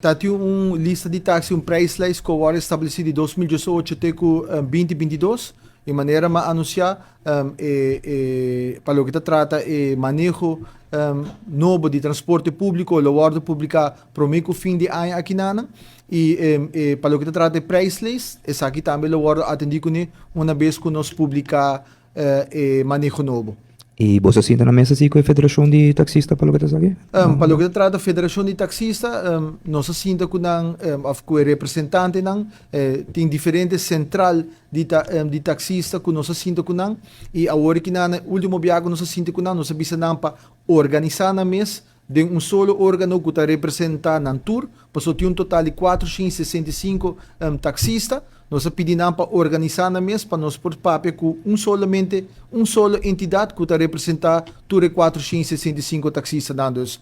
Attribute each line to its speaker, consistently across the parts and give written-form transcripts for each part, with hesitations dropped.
Speaker 1: Ta tin un lista di taxi, un prijslijst ku a wòrdu establesí di 2018 te ku 2022. E manera m'a anunsiá e e pa loke ta trata e maneho nobo di transporte públiko lo wòrdu publiká promé ku fin di aña akinanan. I e pa loke ta trata e prijslijst, esaki tambe lo wòrdu atendí kuné una bes ku nos publiká e maneho nobo.
Speaker 2: I boso a sinta na mesa si ku e federashon di taksista pa loke ta esaki?
Speaker 1: Pa loke ta trata federashon di taksista, nos a sinta ku nan òf ku e representantenan. Tin diferente sentral di di taksista ku nos a sinta ku nan i awor aki nan e último biaha ku nos a sinta ku nan nos a bisa nan pa organisá nan mes den un solo órgano ku ta representá nan tur, pasobra tin un total di 465 taksista. Nos a pidi nan pa organisá nan mes pa nos por papia ku un solamente un solo entidat ku ta representá tur e 465 taksistanan. Dus,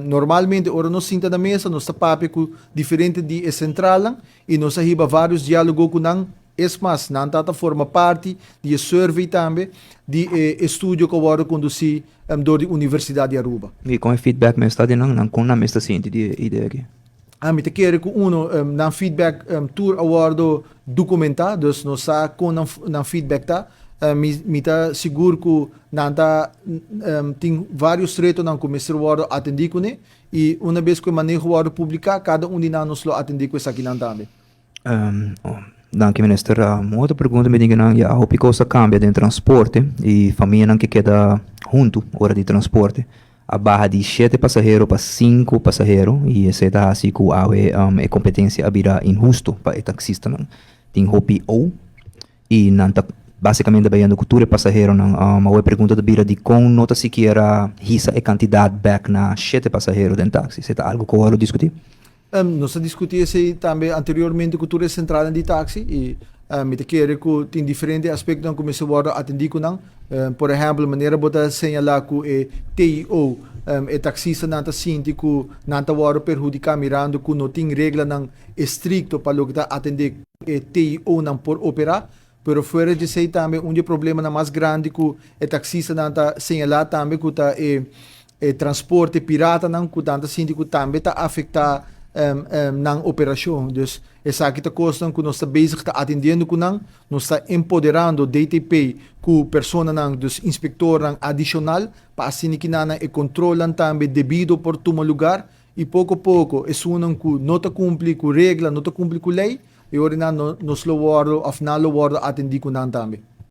Speaker 1: normalmente ora nos sinta na mesa nos ta papia ku diferente di e sentralnan i nos a hiba vários diálogo ku nan. Es mas, nan ta ta forma parti di e survey tambe di e estudio ku a wòrdu kondusí dor di Universidat di Aruba.
Speaker 2: I kon e feedback mes ta di nan? Nan kon nan mes ta sinti di e idea aki?
Speaker 1: Mi ta kere ku uno, nan feedback tur a wòrdu dokumentá, dus nos sa kon nan nan feedback ta. Mi mi ta sigur ku nan ta tin vários retonan ku mester wòrdu atendí kuné i una bes ku e maneho wòrdu publiká, kada un di nan nos lo atendí ku esakinan tambe.
Speaker 2: Danki minister. Un otro pregunta mi tin ku nan ya hopi kos a kambia den transporte i famianan ke keda huntu ora di transporte a baha di shete pasahero pa sinku pasahero i esei ta hasi ku awe e kompetensia a bira inhusto pa e taksistanan. Tin hopi ou i nan ta basikamente bayendo ku tur e pasaheronan. Awe e pregunta ta bira dikon no ta sikiera hisa e kantidat bèk na shete pasahero den taksi? Esei ta algu ku lo diskutí?
Speaker 1: Nos a diskutí esei tambe anteriormente ku tur e sentralnan di taksi i mi ta kere ku tin diferente aspektonan ku mester wòrdu atendí ku nan. Por ehèmpel, manera bo ta señalá ku e TIO, e taksistanan ta sinti ku nan ta wòrdu perhudiká mirando ku no tin reglanan estrikto pa loke ta atendé e TIOnan por operá. Pero fuera di esei tambe un di e problemanan mas grandi ku e taksistanan ta señalá tambe ku ta e e transporte piratanan ku nan ta sinti ku tambe ta afektá nan operashon. Dus esaki ta kosnan ku nos ta bezig ta atendiendo ku nan. Nos ta empoderando DTP ku personanan, dus inspektornan adishonal pa asina ki nan e kontrolnan tambe debido por tuma lugar i poko poko esunnan ku no ta kumpli ku regla, no ta kumpli ku lei, E ora nan nos lo wòrdu òf nan lo wòrdu atendí ku nan tambe.